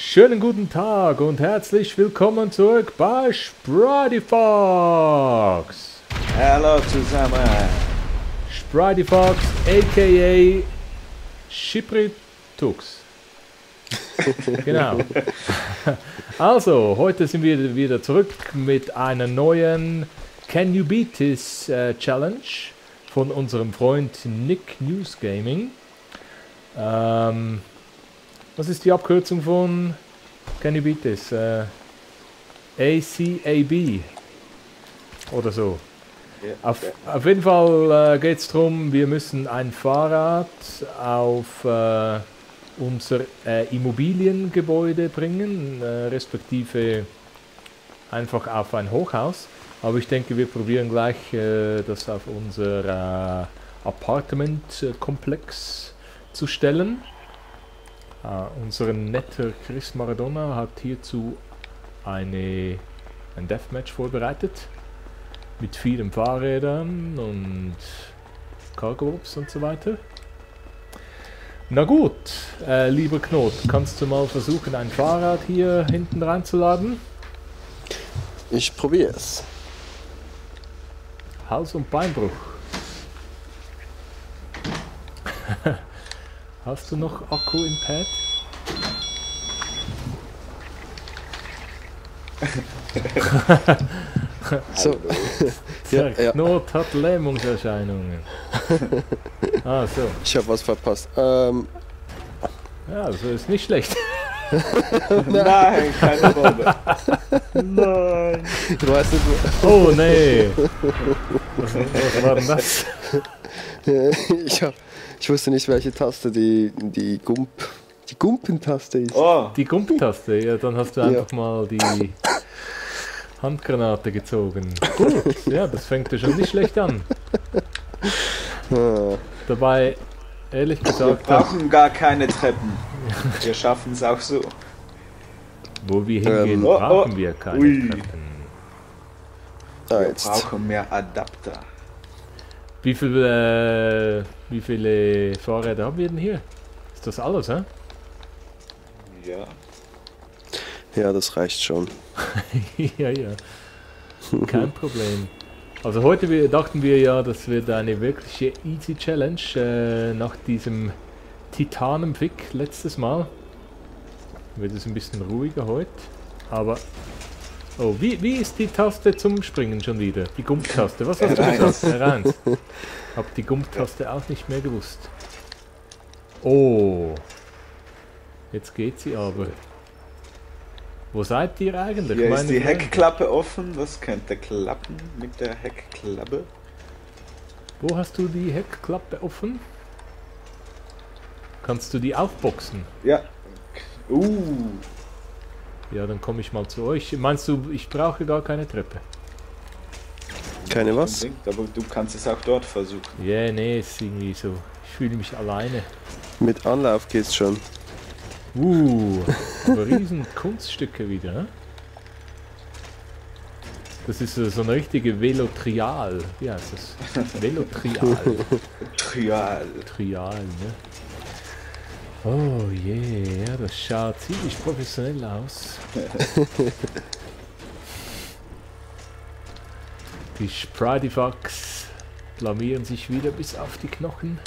Schönen guten Tag und herzlich willkommen zurück bei Sprityfox. Hallo zusammen. Sprityfox aka Shipritux. Genau. Also, heute sind wir wieder zurück mit einer neuen Can You Beat This Challenge von unserem Freund Nick News Gaming. Was ist die Abkürzung von Can You Beat This? ACAB oder so. Ja, Auf jeden Fall geht es darum, wir müssen ein Fahrrad auf unser Immobiliengebäude bringen, respektive einfach auf ein Hochhaus. Aber ich denke, wir probieren gleich das auf unser Apartmentkomplex zu stellen. Unser netter Chris Maradona hat hierzu ein Deathmatch vorbereitet. Mit vielen Fahrrädern und Cargo-Ops und so weiter. Na gut, lieber Knot, kannst du mal versuchen, ein Fahrrad hier hinten reinzuladen? Ich probier's. Hals- und Beinbruch. Hast du noch Akku im Pad? So. Der Ja. Knot hat Lähmungserscheinungen. Ah, so. Ich habe was verpasst. Ja, so ist nicht schlecht. Nein, keine Bombe. Nein. Du weißt nicht, Oh nee. Was war denn das? ich wusste nicht, welche Taste die Gumpentaste ist. Oh, Die Gumptaste, ja, dann hast du einfach mal die Handgranate gezogen. Gut, ja, das fängt ja schon nicht schlecht an. Dabei, ehrlich wir gesagt, brauchen gar keine Treppen. Wir schaffen es auch so. wo wir hingehen, Oh, brauchen oh, wir keine ui. Treppen. Ah, Wir jetzt. brauchen mehr Adapter. Wie viele Fahrräder haben wir denn hier? Ist das alles, hä? Ja. Ja, das reicht schon. Ja, ja. Kein Problem. Also heute dachten wir ja, das wird eine wirkliche Easy Challenge nach diesem Titanenfick letztes Mal. Wird es ein bisschen ruhiger heute. Aber... Oh, wie ist die Taste zum Springen schon wieder? Die Gump-Taste. Was hast du R1. gesagt? R1. Hab die Gump-Taste auch nicht mehr gewusst. Oh. Jetzt geht sie aber. Wo seid ihr eigentlich? Hier ist meine die Freunde? Heckklappe offen. Das könnte klappen mit der Heckklappe. Wo hast du die Heckklappe offen? Kannst du die aufboxen? Ja. Ja, dann komme ich mal zu euch. Meinst du, ich brauche gar keine Treppe? Keine was? Unbedingt, aber du kannst es auch dort versuchen. Ja, nee, ist irgendwie so. Ich fühle mich alleine. Mit Anlauf geht's schon. Aber riesen Kunststücke wieder, ne? Das ist so eine richtige Velotrial. Wie heißt das? Velotrial. Trial. Trial, ne? Oh je, ja, das schaut ziemlich professionell aus. Die Sprityfox blamieren sich wieder bis auf die Knochen.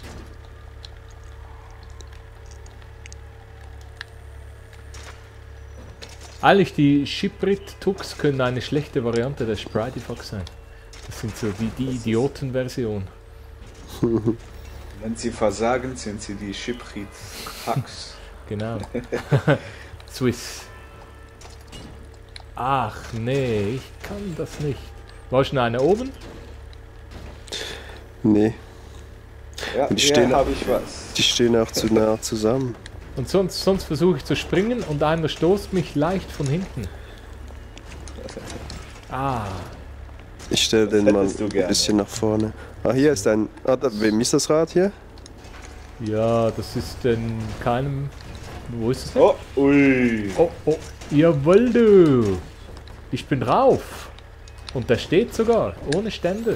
Eigentlich die Shiprit-Tux können eine schlechte Variante der Sprityfox sein. Das sind so die Idioten-Version. Wenn sie versagen, sind sie die Shiprit Hacks. Genau. Swiss. Ach nee, ich kann das nicht. War schon einer oben? Nee, Ja, Und die hier stehen- habe ich was. die stehen auch zu nah zusammen. Und sonst versuche ich zu springen und einer stoßt mich leicht von hinten. Ah, Ich stelle den mal hättest du ein gerne. bisschen nach vorne. Ah, hier ist ein... wem ist das Rad hier? ja, das ist in keinem... Wo ist es denn? Oh, ui. Oh, oh, jawohl du! Ich bin drauf! Und der steht sogar, ohne Ständer.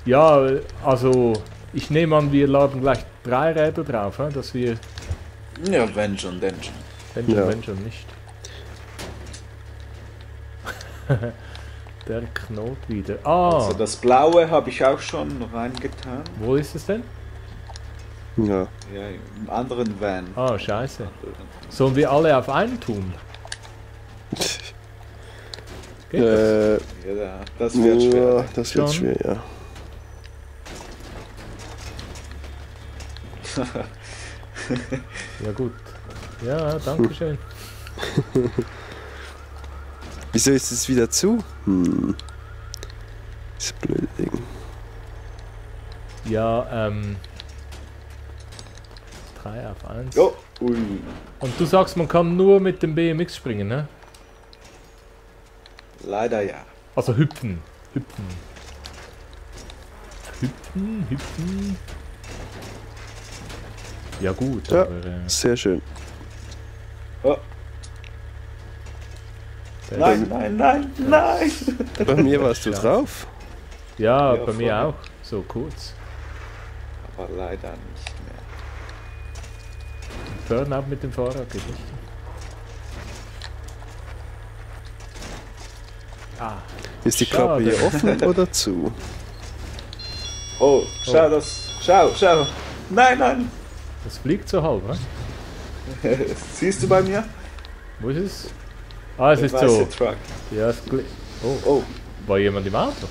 Ja, also ich nehme an, wir laden gleich 3 Räder drauf, dass wir... Ja, wenn schon, denn schon. Wenn schon nicht. Der Knot wieder. Ah, Also das Blaue habe ich auch schon reingetan. wo ist es denn? Ja. Ja, im anderen Van. Ah, scheiße. Sollen wir alle auf einen tun? Geht das? Ja, das wird schwer. Das wird Schon? schwer, ja. Ja gut. Ja, danke schön. Wieso ist es wieder zu? Das blöde Ding. Ja, 3 auf 1. Oh, ui. Und du sagst, man kann nur mit dem BMX springen, ne? Leider ja. Also hüpfen. Hüpfen. Hüpfen, hüpfen. Ja gut, Ja. aber... Sehr schön. Oh. der- Nein, nein, nein, nein. Bei mir warst du Ja. drauf. Ja, Ja, bei mir voll. auch. So kurz. Aber leider nicht mehr. Burnout mit dem Fahrrad geht nicht. Ah, Ist die Klappe Schade. hier offen oder zu? Oh, schau das. Schau, schau. Nein, nein. das fliegt so halb, ne? Siehst du bei mir? Wo ist es? Ah, es Der ist weiße so. Truck. Ja, es oh, Oh, war jemand im Auto?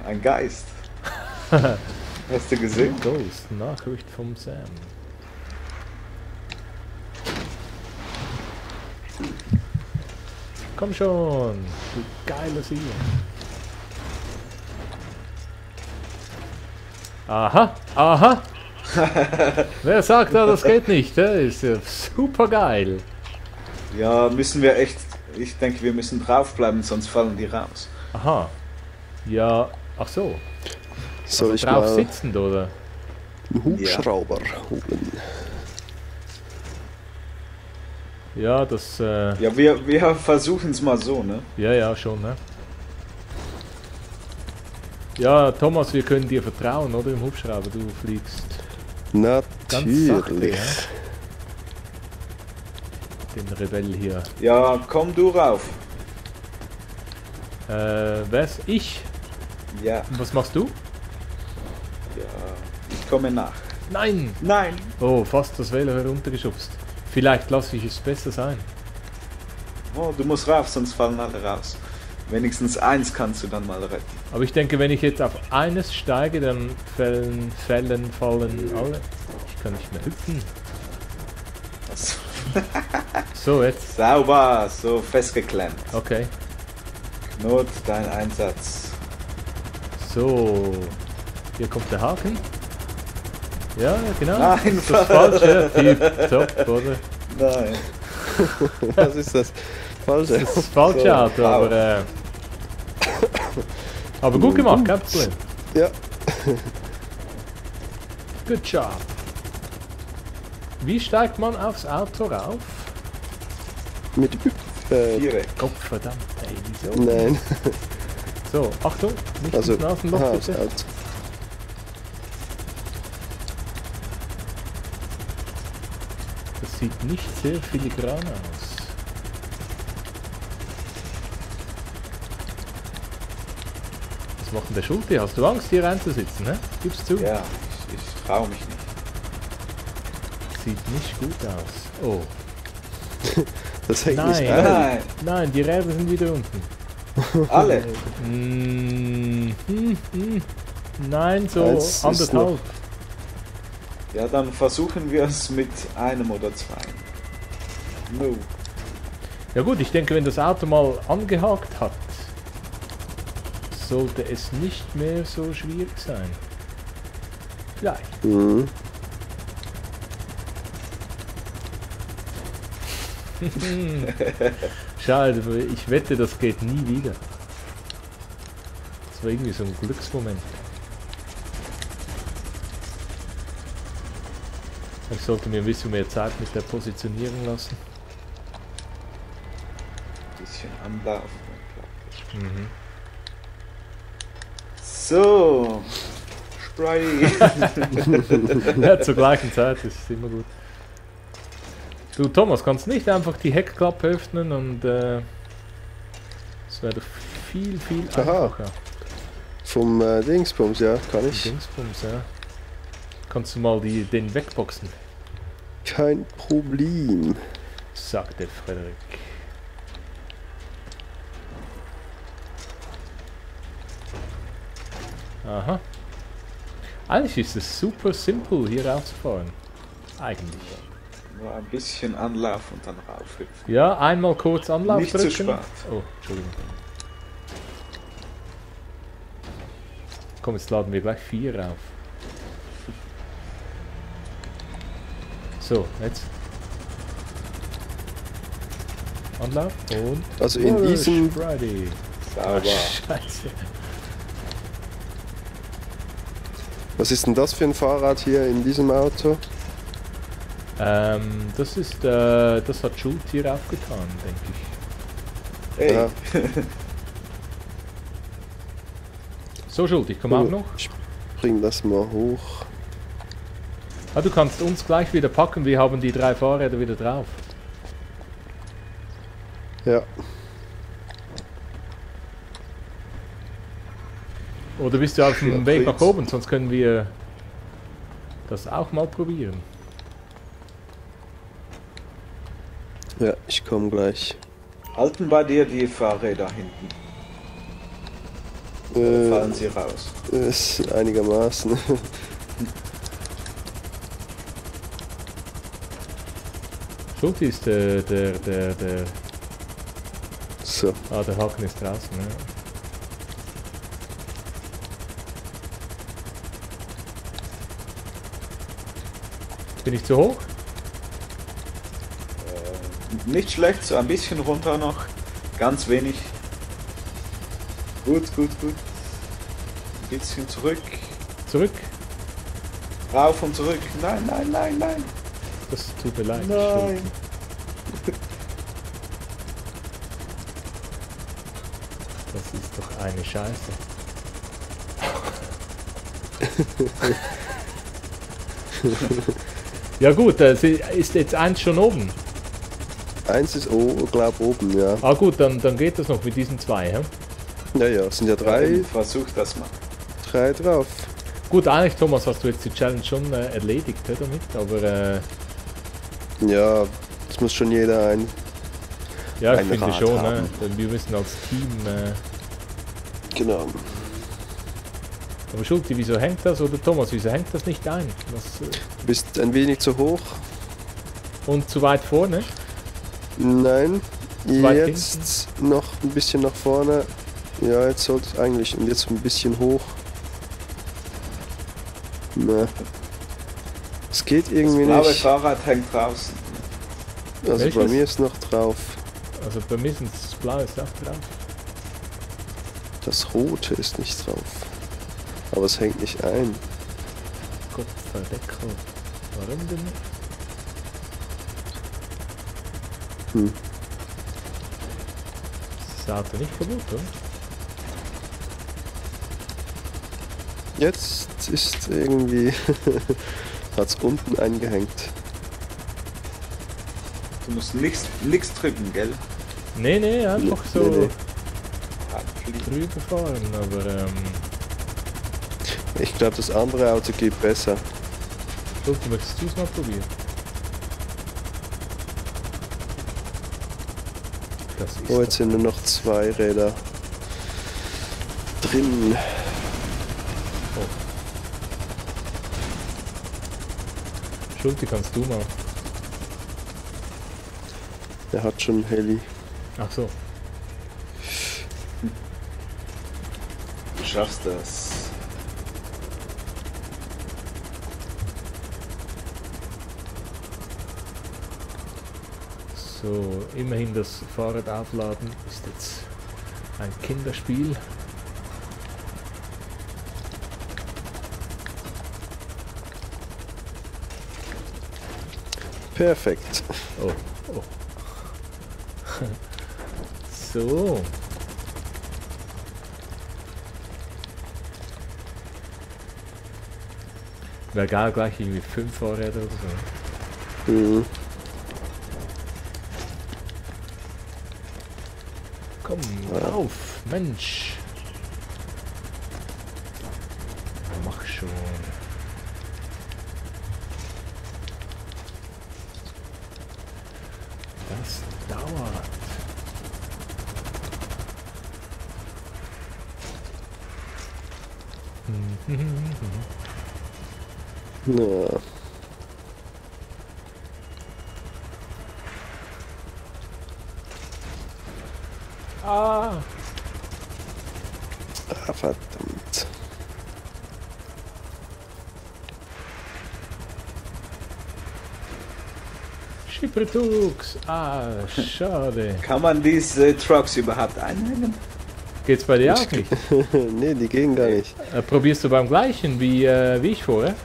ein Geist. Hast du gesehen? Ghost, Nachricht vom Sam. Komm schon, du geiler Sieger. Aha, aha. Wer sagt da, das geht nicht? Das ist ja super geil. Ja, müssen wir echt. Ich denke, wir müssen draufbleiben, sonst fallen die raus. Aha. Ja, ach so. Soll ich Drauf mal sitzend, oder? einen Hubschrauber holen? Ja, das, Ja, wir versuchen es mal so, ne? ja, schon, ne? Ja, Thomas, wir können dir vertrauen, oder? Im Hubschrauber, du fliegst ganz sachte, Natürlich. ja? Den Rebell hier. Ja, komm du rauf. Wer's? Ich? Ja, Und was machst du? ja. Ich komme nach. Nein! Nein! Oh, fast das Velo heruntergeschubst. Vielleicht lasse ich es besser sein. Oh, du musst rauf, sonst fallen alle raus. Wenigstens eins kannst du dann mal retten. Aber ich denke, wenn ich jetzt auf eines steige, dann fallen alle. Ich kann nicht mehr hüpfen. Also, So, jetzt. sauber, so festgeklemmt. Okay. Not dein Einsatz. So. Hier kommt der Haken. Ja, genau. Nein, das ist falsch, ja. Top, oder? Nein. Was ist das? Falsche. Das ist das falsche So, Auto, wow. aber gut gemacht, kein Problem. Ja. Good job. Wie steigt man aufs Auto rauf? Mit Viereck. Gott verdammt, ey, wieso? Nein. So, Achtung, nicht Also, ins Nasenloch aha, bitte. Auto. Das sieht nicht sehr filigran aus. Was macht denn der Schulte? Hast du Angst, hier reinzusitzen, ne? Gib's zu. Ja, ich trau mich nicht. Sieht nicht gut aus. Oh. Das hängt Nein. nicht ein. Nein, Nein, die Räder sind wieder unten. alle. Nein, so Eins ist anderthalb. Ja, dann versuchen wir es mit einem oder zwei. No. Ja gut, ich denke, wenn das Auto mal angehakt hat, sollte es nicht mehr so schwierig sein. Vielleicht. Mhm. Schade, ich wette, das geht nie wieder. Das war irgendwie so ein Glücksmoment. Ich sollte mir ein bisschen mehr Zeit mit der Positionierung lassen. Bisschen anlaufen. Mhm. So, Friday. Ja, zur gleichen Zeit, das ist immer gut. Du Thomas, kannst nicht einfach die Heckklappe öffnen und das wäre doch viel Aha. einfacher. Vom Dingsbums, ja, kann ich. Dingsbums, ja. Kannst du mal den wegboxen, Kein Problem. sagte Frederik. Aha. Eigentlich ist es super simpel hier rauszufahren. Eigentlich. Nur ein bisschen Anlauf und dann raufhüpfen. Ja, einmal kurz Anlauf Nicht zu drücken. spät. Oh, Entschuldigung. Komm, jetzt laden wir gleich 4 auf. So, jetzt. Anlauf und... Also in diesem, Friday. Sauber. Scheiße. was ist denn das für ein Fahrrad hier in diesem Auto? Das ist, das hat Schuld hier aufgetan, denke ich. Hey, Ja. So, Schuld, ich komme auch noch. Ich bring das mal hoch. Ah, du kannst uns gleich wieder packen, wir haben die 3 Fahrräder wieder drauf. Ja, Oder bist du auf dem Ja, Weg nach please. oben, sonst können wir das auch mal probieren. ja, ich komme gleich. halten bei dir die Fahrräder hinten. Oder fallen sie raus? Ist einigermaßen. Schuld ist der... So, Ah, der Haken ist draußen, ja. Bin ich zu hoch? Nicht schlecht, so ein bisschen runter noch. Ganz wenig. Gut. Ein bisschen zurück. Zurück? Rauf und zurück. Nein. Das tut mir leid. Nein. Das ist doch eine Scheiße. Ja gut, ist jetzt eins schon oben. eins ist glaub oben, ja. Ah gut, dann geht das noch mit diesen 2, hä? Ja, sind ja drei Versuch das mal. drauf. Gut, eigentlich Thomas, hast du jetzt die Challenge schon erledigt, hä, damit, aber Ja, das muss schon jeder ein. ja, ich Ein finde Rad schon, haben. ne? Denn wir müssen als Team... Genau. aber Schulti, wieso hängt das? Oder Thomas, wieso hängt das nicht ein? Was, Du bist ein wenig zu hoch. und zu weit vorne? Nein. weit Jetzt noch ein bisschen nach vorne. Ja, jetzt sollte es eigentlich. Und jetzt ein bisschen hoch. Na. Es geht Das irgendwie blaue nicht. Fahrrad hängt draußen. Also bei Welches? mir ist noch drauf. Also bei mir sind das Blaue ist auch drauf. Das rote ist nicht drauf. Aber es hängt nicht ein. Gott verdeckel. Warum denn nicht? Hm. Ist das Auto nicht kaputt, oder? Jetzt ist irgendwie. Hat's unten eingehängt. Du musst nichts drücken, gell? Nee, einfach so Nee. drüber fahren, aber Ich glaube, das andere Auto geht besser. Schulti, möchtest du es mal probieren? Das ist Oh, jetzt sind nur noch 2 Räder drin. Schulti, kannst du mal. Der hat schon Heli. Ach so. Du schaffst das. So, immerhin das Fahrrad aufladen ist jetzt ein Kinderspiel. Perfekt. Oh. So. Wäre geil, gleich irgendwie 5 Fahrräder oder so. Mhm. Komm, auf, Mensch. Mach schon. Das dauert. Ja. Ah! Ah, verdammt. Schippertux! Ah, schade. Kann man diese Trucks überhaupt einhängen? Geht's bei dir auch nicht? Nee, die gehen gar nicht. Probierst du beim gleichen wie ich vorher?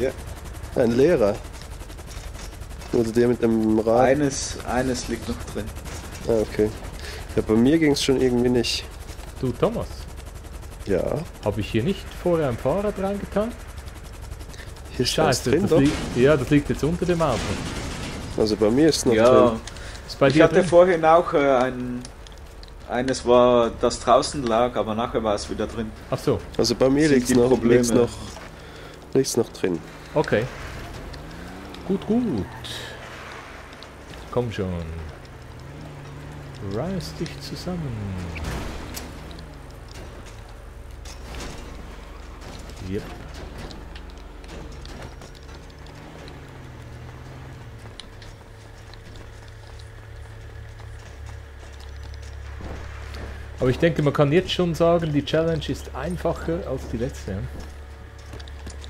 Ja. Ein Lehrer. Oder der mit dem Rad. Eines liegt noch drin. Ah, okay. Ja, bei mir ging es schon irgendwie nicht. Du Thomas, Ja, habe ich hier nicht vorher ein Fahrrad reingetan? hier ist was Scheiße, drin das doch. ja, das liegt jetzt unter dem Auto. Also bei mir ist noch Ja, drin. Ist bei ich dir hatte drin? vorhin auch eines war, das draußen lag, aber nachher war es wieder drin. Ach so, Also bei mir Sind liegt's die noch, Probleme. liegt's noch drin. okay. Gut, gut. Komm schon. Reiß dich zusammen. Yep. Aber ich denke, man kann jetzt schon sagen, die Challenge ist einfacher als die letzte.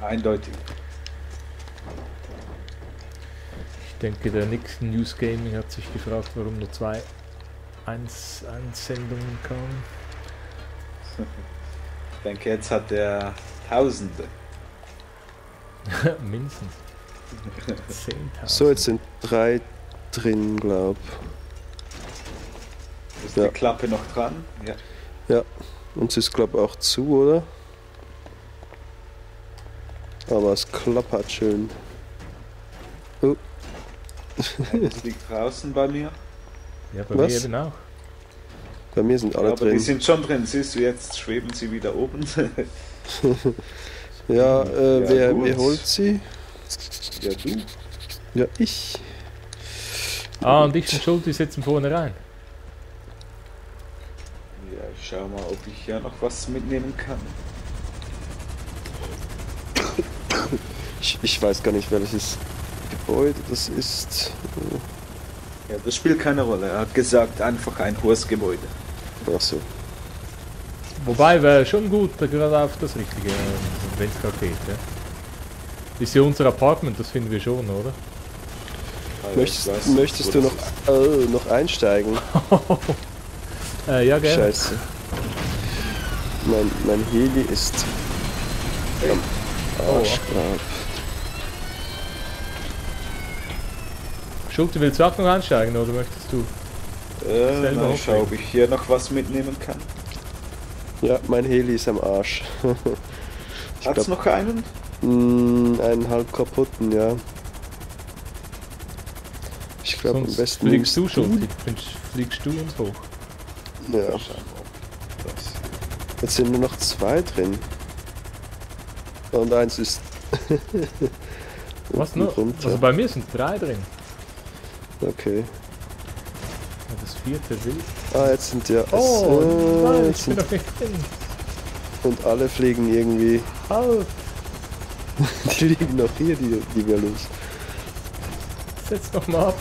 Ja? Eindeutig. Ich denke, der nächste News Gaming hat sich gefragt, warum nur 2 Einsendungen kamen. Ich denke, jetzt hat er Tausende. Mindestens 10.000. So, jetzt sind 3 drin, glaub. Ist Ja. die Klappe noch dran? Ja. Ja, und es ist glaub auch zu, oder? Aber es klappert schön. Oh, Eines liegt draußen bei mir. Ja, bei Was? mir eben auch. bei mir sind alle Aber die drin. sind schon drin. Siehst du, jetzt schweben sie wieder oben. Ja, wer gut. holt sie? Ja, du. Ja, ich. Ah, und ich und Schulti sitzen vorne rein. Ja, ich schau mal, ob ich ja noch was mitnehmen kann. Ich weiß gar nicht, welches Gebäude das ist. Ja, das spielt keine Rolle. Er hat gesagt, einfach ein hohes Gebäude. Ach so. Wobei wäre schon gut, gerade auf das Richtige, wenn es gerade geht. Ja. Ist ja unser Apartment, das finden wir schon, oder? Also, ich weiß nicht, Möchtest wo du das noch einsteigen? Ja, gerne. Scheiße. Mein Heli ist am Arschgrab. Schulti, willst du auch noch einsteigen oder möchtest du? selber Na, ich schau, ob ich hier noch was mitnehmen kann. Ja, mein Heli ist am Arsch. Ich Hat's glaub, noch einen? einen halb kaputten, ja. Ich glaube am Sonst besten fliegst du, nimmst Schulti. Fliegst du uns hoch. Ja, Schauen wir, ob das jetzt sind nur noch 2 drin. Und eins ist Was unten noch? runter. Also bei mir sind 3 drin. Okay. Ja, das 4. will. Ah, jetzt sind ja. Oh nein, jetzt ich bin sind, noch nicht drin. und alle fliegen irgendwie. Halt, Die liegen noch hier, die wir los. setz noch mal ab.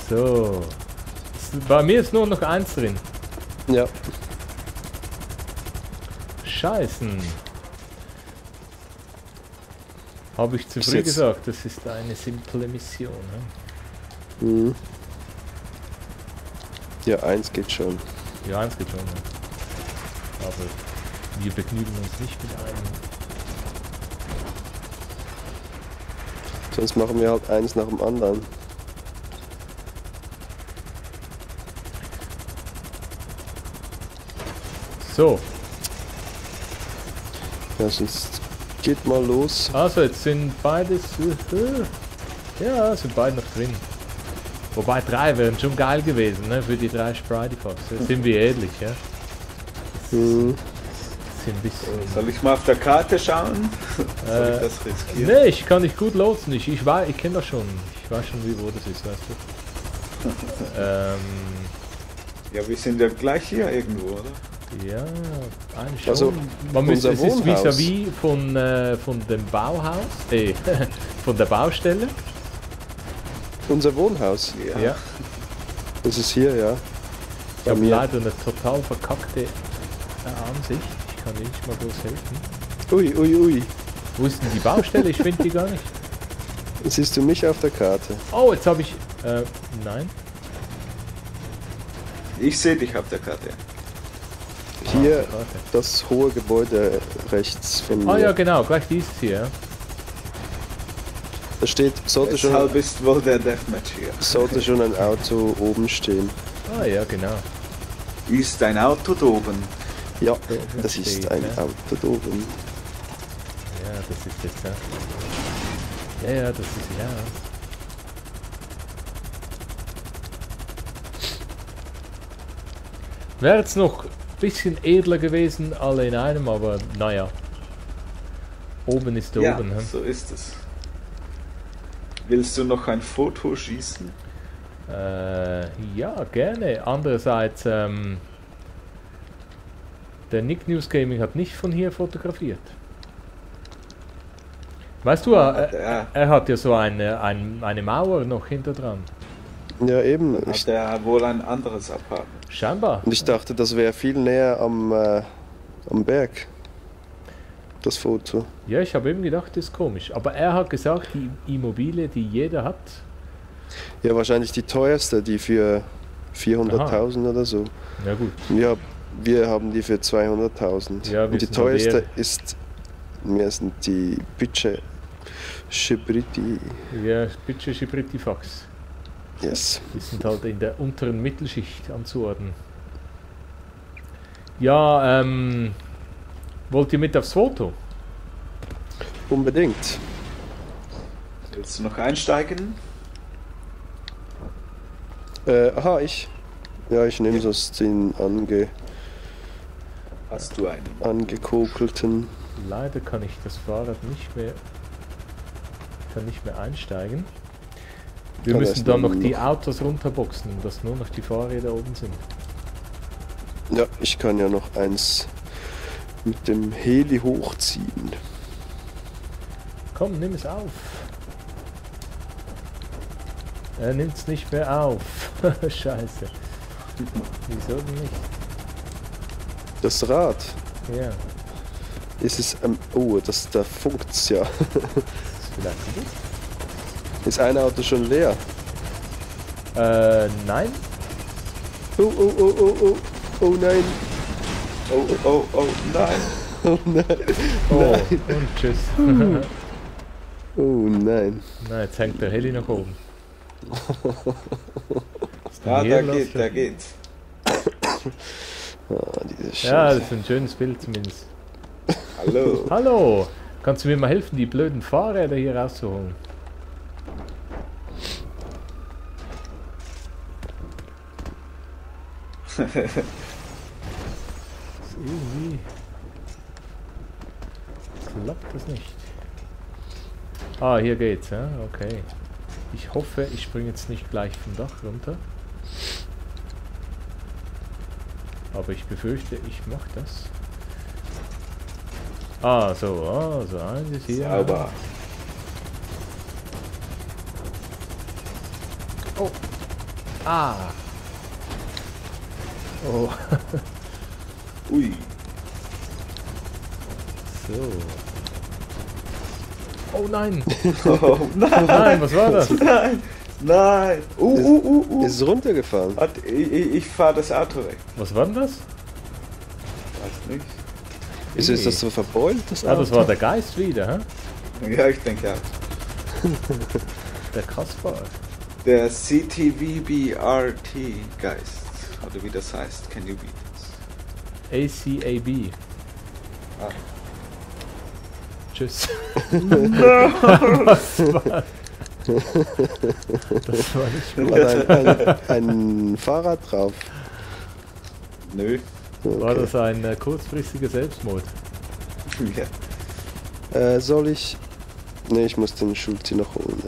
So. Bei mir ist nur noch 1 drin. Ja, Scheißen. Habe ich zu Ist früh jetzt- gesagt, das ist eine simple Mission. Ne? mhm. Ja, eins geht schon. Ja, 1 geht schon. Ja. Aber wir begnügen uns nicht mit einem. Sonst machen wir halt eins nach dem anderen. So, Ja, sonst geht mal los. Also jetzt sind beides... ja, sind beide noch drin. Wobei 3 wären schon geil gewesen, ne? Für die 3 Spidey Fox. Sind wir ehrlich, ja? Hm. Sind ein bisschen... Soll ich mal auf der Karte schauen? Soll ich das riskieren? Nee, ich kann nicht gut lotsen. Ich kenne das schon. Ich weiß schon, wo das ist, weißt du. Ja, wir sind ja gleich hier irgendwo, oder? Ja, eigentlich schon. Also, Man müsste, unser es ist Wohnhaus. vis-à-vis von dem Bauhaus, von der Baustelle. Unser Wohnhaus. Ja. Das ist hier, ja. Ich Bei habe mir. leider eine total verkackte Ansicht. Ich kann dir nicht mal bloß helfen. Ui, ui, ui. Wo ist denn die Baustelle? Ich finde die gar nicht. Siehst du mich auf der Karte? Oh, jetzt habe ich... nein. Ich sehe dich auf der Karte. Hier Karte. das hohe Gebäude rechts von mir. Ah ja, genau, gleich dieses hier. Da steht, sollte Deshalb ist wohl der Deathmatch hier. schon ein Auto oben stehen. Ah ja, genau. Ist ein Auto da oben? Ja, das steht, ist ein ja. Auto da oben. Ja, das ist jetzt, ja. Ja, das ist, ja. Wäre jetzt noch ein bisschen edler gewesen, alle in einem, aber naja. Oben ist Ja, oben. Hm? so ist es. Willst du noch ein Foto schießen? Ja, gerne. Andererseits, der Nick News Gaming hat nicht von hier fotografiert. Weißt du, er hat ja so eine Mauer noch hinter dran. Ja, eben. Hat er wohl ein anderes Apartment? Scheinbar. Und ich dachte, das wäre viel näher am Berg. Das Foto. Ja, ich habe eben gedacht, das ist komisch. Aber er hat gesagt, die Immobilie, die jeder hat. Ja, wahrscheinlich die teuerste, die für 400.000 oder so. Ja gut. Wir haben die für 200.000. Ja, wir und die sind teuerste halt ist, mir sind die Budget Shibriti. Ja, bitte Schibritifax. Yes. Die sind halt in der unteren Mittelschicht anzuordnen. Ja, wollt ihr mit aufs Foto? Unbedingt. Willst du noch einsteigen? Aha, ich. Ja, ich nehme sonst den Hast du einen? angekokelten. Leider kann ich das Fahrrad nicht mehr einsteigen. Wir Ja, müssen das dann noch- noch die Autos runterboxen, dass nur noch die Fahrräder oben sind. Ja, ich kann ja noch eins mit dem Heli hochziehen. Komm, nimm es auf. Er nimmt es nicht mehr auf. Scheiße. Wieso denn nicht? Das Rad. Ja, Ist es oh, da funkt's ja. ist vielleicht gut. Ist ein Auto schon leer? Nein. Oh, oh, oh, oh, oh. Oh nein. Oh, oh, oh, nein. Oh nein. Oh, Nein. und tschüss. Oh nein. Na, jetzt hängt der Heli nach oben. Ist denn Ja, hier der los? geht, der geht. Ah, diese Scheiße. Ja, das ist ein schönes Bild zumindest. Hallo. Hallo, kannst du mir mal helfen, die blöden Fahrräder hier rauszuholen? Irgendwie klappt das nicht. Ah, hier geht's, ja, okay. Ich hoffe, ich springe jetzt nicht gleich vom Dach runter. Aber ich befürchte, ich mache das. Ah, so eins ist hier. Sauber. Oh. Ah. Oh. Ui. So. Oh nein. Oh, nein. Nein, was war das? Nein. Nein. Ist es runtergefallen? Ich fahre das Auto weg. Was war denn das? Weiß nicht. Ist das so verbeult? Das Ah, das Auto? war der Geist wieder, hä? Ja, ich denke auch. Der Kaspar. Der CTVBRT Geist. Oder wie das heißt. Can you beat it? ACAB. Ah. Tschüss. Was war? Das war nicht gut. War da ein Fahrrad drauf? Nö. War Okay. das ein kurzfristiger Selbstmord? Ja. Soll ich... Ne, ich muss den Schulze noch holen.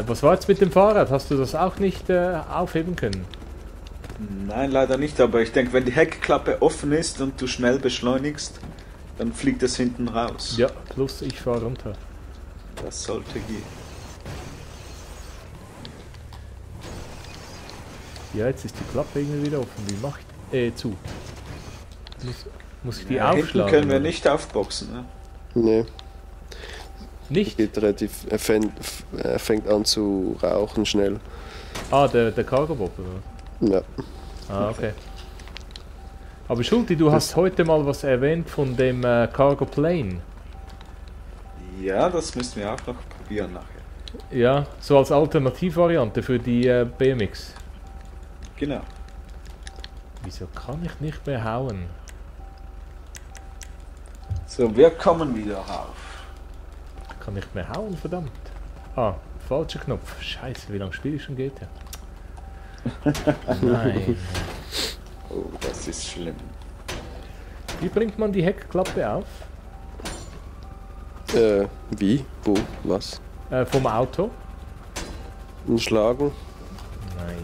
Was war jetzt mit dem Fahrrad? Hast du das auch nicht aufheben können? Nein, leider nicht, aber ich denke, wenn die Heckklappe offen ist und du schnell beschleunigst, dann fliegt das hinten raus. Ja, plus ich fahre runter. Das sollte gehen. Ja, jetzt ist die Klappe irgendwie wieder offen. Wie mach ich... zu. Muss ich die Ja, hinten aufschlagen? können wir oder? nicht aufboxen. Ne? Ne, Nicht? geht relativ... Er fängt an zu rauchen schnell. Ah, der Cargo-Bob, oder? Ja. Ah, okay. Aber Schulti, du hast heute mal was erwähnt von dem Cargo Plane. Ja, das müssen wir auch noch probieren nachher. Ja, so als Alternativvariante für die BMX. Genau. Wieso kann ich nicht mehr hauen? So, wir kommen wieder rauf. Ich kann nicht mehr hauen, verdammt. Ah, falscher Knopf. Scheiße, wie lange spiele ich schon GTA? Nein. Oh, das ist schlimm. Wie bringt man die Heckklappe auf? Wie? Wo? Was? Vom Auto? Schlagen? Nein,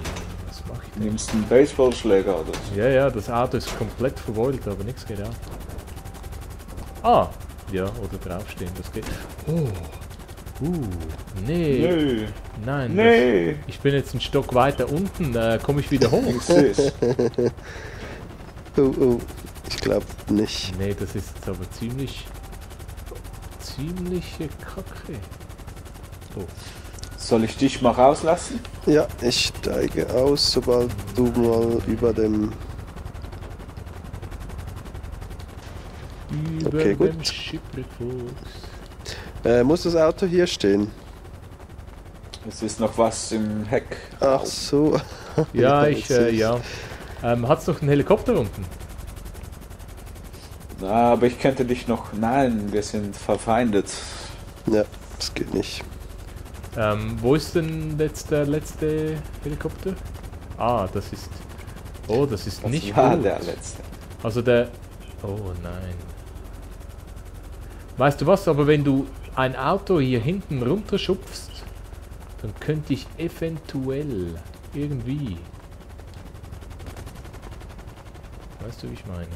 was mache ich denn? Nimmst einen Baseballschläger oder so? Ja, ja, das Auto ist komplett verbeult, aber nichts geht auf. Ah, ja, oder draufstehen, das geht. Oh, nee, Nö. nein, Nee. ich bin jetzt einen Stock weiter unten, komme ich wieder hoch? Ich seh's. Oh, ich glaube nicht. Nee, das ist jetzt aber ziemliche Kacke. Oh. Soll ich dich mal rauslassen? Ja, ich steige aus, sobald du mal über dem... Über Okay, gut. dem Schipperfuchs. Muss das Auto hier stehen? Es ist noch was im Heck. Ach so. Ja, jetzt sehe ich's. ja. Hat's noch einen Helikopter unten? Na, aber ich könnte dich noch... Nein, wir sind verfeindet. Ja, das geht nicht. Wo ist denn jetzt der letzte Helikopter? Ah, das ist... Oh, das ist Das nicht war gut. der letzte. Also der... Oh nein. Weißt du was, aber wenn du ein Auto hier hinten runterschupfst, dann könnte ich eventuell irgendwie... Weißt du, wie ich meine?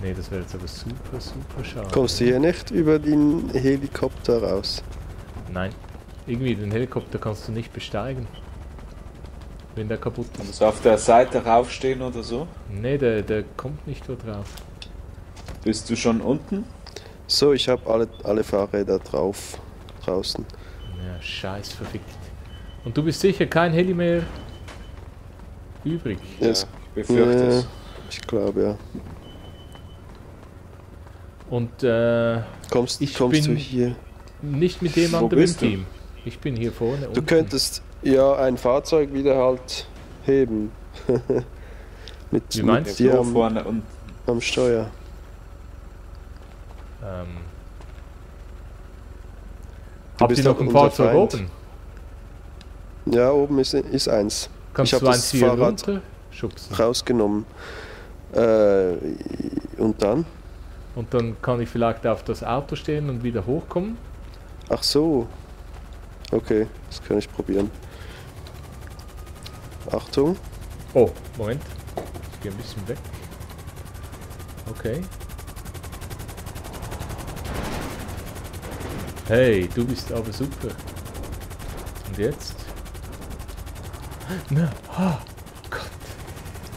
Nee, das wäre jetzt aber super schade. Kommst du hier nicht über den Helikopter raus? Nein. Irgendwie den Helikopter kannst du nicht besteigen. Wenn der kaputt ist. Kannst du auf der Seite raufstehen oder so? Nee, der kommt nicht dort drauf. Bist du schon unten? So, ich habe alle Fahrräder drauf. Draußen. Ja, scheiß verfickt. Und du bist sicher kein Heli mehr übrig. Ja, Yes. ich befürchte es. Ich glaube, ja. Und Kommst Ich du bin- hier? nicht mit dem Wo anderen bist du? Team. Ich bin hier vorne Du unten. könntest ja ein Fahrzeug wieder halt heben. Wie meinst mit dir Wo am, vorne und am Steuer. Habt bist ihr noch doch ein unser Fahrzeug Feind. oben? Ja, oben ist eins. Kannst Ich hab du eins das hier Fahrrad runterschubsen? Rausgenommen. Und dann? Und dann kann ich vielleicht auf das Auto stehen und wieder hochkommen. Ach so. Okay, das kann ich probieren. Achtung. Oh, Moment. Ich gehe ein bisschen weg. Okay. Hey, du bist aber super. Und jetzt? Na, oh Gott.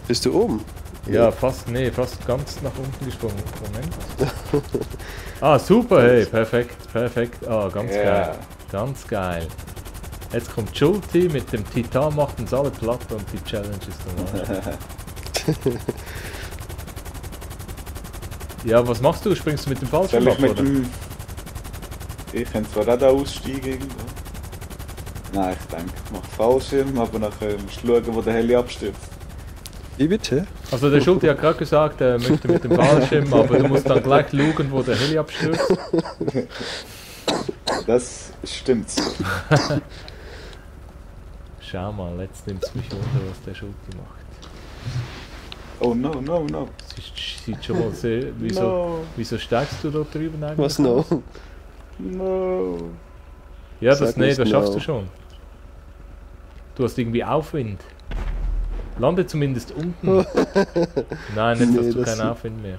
Bist du oben? Ja, fast ganz nach unten gesprungen. Moment. Ah, super, hey, perfekt. Ah, ganz Ja. geil. Ganz geil. Jetzt kommt Schulti mit dem Titan, macht uns alle platt und die Challenge ist dann Ja, was machst du? Springst du mit dem soll Fallschirm ich ab, mit oder? dem... Ich könnte zwar auch da aussteigen irgendwo. Nein, ich denke, ich mache Fallschirm, aber nachher musst du schauen, wo der Heli abstürzt. Wie bitte? Also der Schulte hat gerade gesagt, er möchte mit dem Fallschirm, aber du musst dann gleich schauen, wo der Heli abstürzt. Das stimmt. Schau mal, jetzt nimmt es mich wunder, was der Schulte macht. Oh no, no, no. Sieht schon mal sehr... Wieso steigst du dort drüben eigentlich? Was no? No. Ja, Sag das nicht schaffst no. du schon. Du hast irgendwie Aufwind. Lande zumindest unten. Nein, jetzt Nee, hast du das- keinen Aufwind mehr.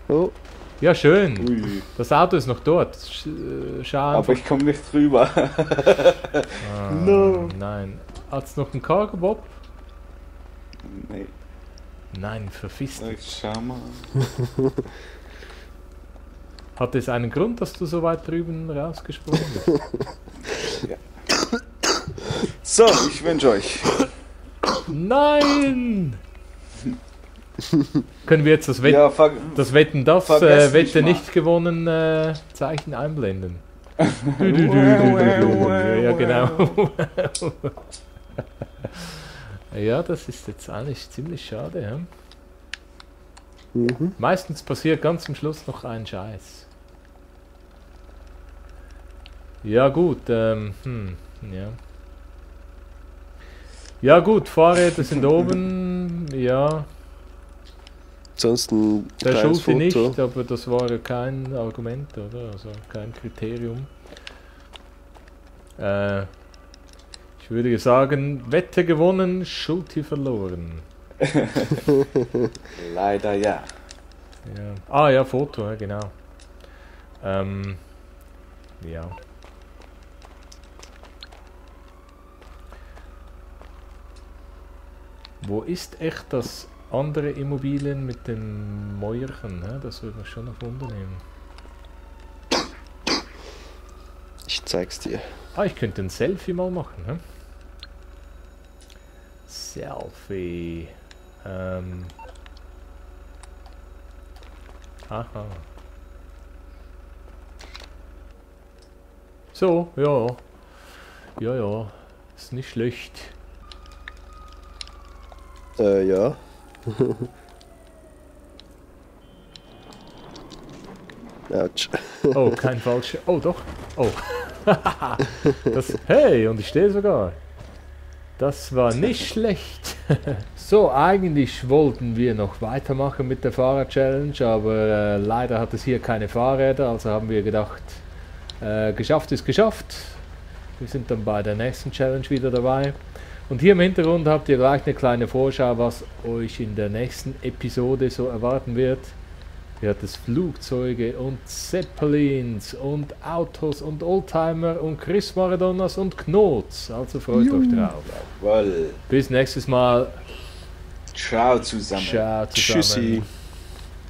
Oh, Ja, schön. Ui. Das Auto ist noch dort. Schau Aber einfach. ich komme nicht drüber. Ah, No. Nein. Hat's noch einen Cargo Bob? Nee, Nein, verfiss dich. ich schau mal. Hat es einen Grund, dass du so weit drüben rausgesprungen bist? So, ich wünsche euch. Nein! Können wir jetzt das Ja, fang, Das Wetten, das Vergesst mich Wette mal. nicht gewonnen Zeichen einblenden. Ja, genau. Ja, das ist jetzt eigentlich ziemlich schade. Ja? mhm. Meistens passiert ganz zum Schluss noch ein Scheiß. Ja gut, ja. Ja gut, Fahrräder sind oben, ja. Ansonsten Der kleines Schulte nicht, Foto. aber das war ja kein Argument, oder? Also kein Kriterium. Ich würde sagen, Wette gewonnen, Schulte verloren. leider ja. Ja. Ah ja, Foto, ja, genau. Ja. Wo ist echt das andere Immobilien mit dem Mäuerchen? Hä? Das würde mich schon auf Wunder nehmen. Ich zeig's dir. Ah, ich könnte ein Selfie mal machen. Hä? Selfie. Aha. So, ja. Ja, ja. Ist nicht schlecht. Ja. Autsch. Oh, kein falscher. Oh, doch. Oh. Hey, und ich stehe sogar. Das war nicht schlecht. So, eigentlich wollten wir noch weitermachen mit der Fahrrad-Challenge, aber leider hat es hier keine Fahrräder, also haben wir gedacht, geschafft ist geschafft. Wir sind dann bei der nächsten Challenge wieder dabei. Und hier im Hintergrund habt ihr gleich eine kleine Vorschau, was euch in der nächsten Episode so erwarten wird. Hier hat es Flugzeuge und Zeppelins und Autos und Oldtimer und Chris Maradonas und Knots. Also freut euch drauf. Jawohl. Bis nächstes Mal. Ciao zusammen. Ciao zusammen. Tschüssi.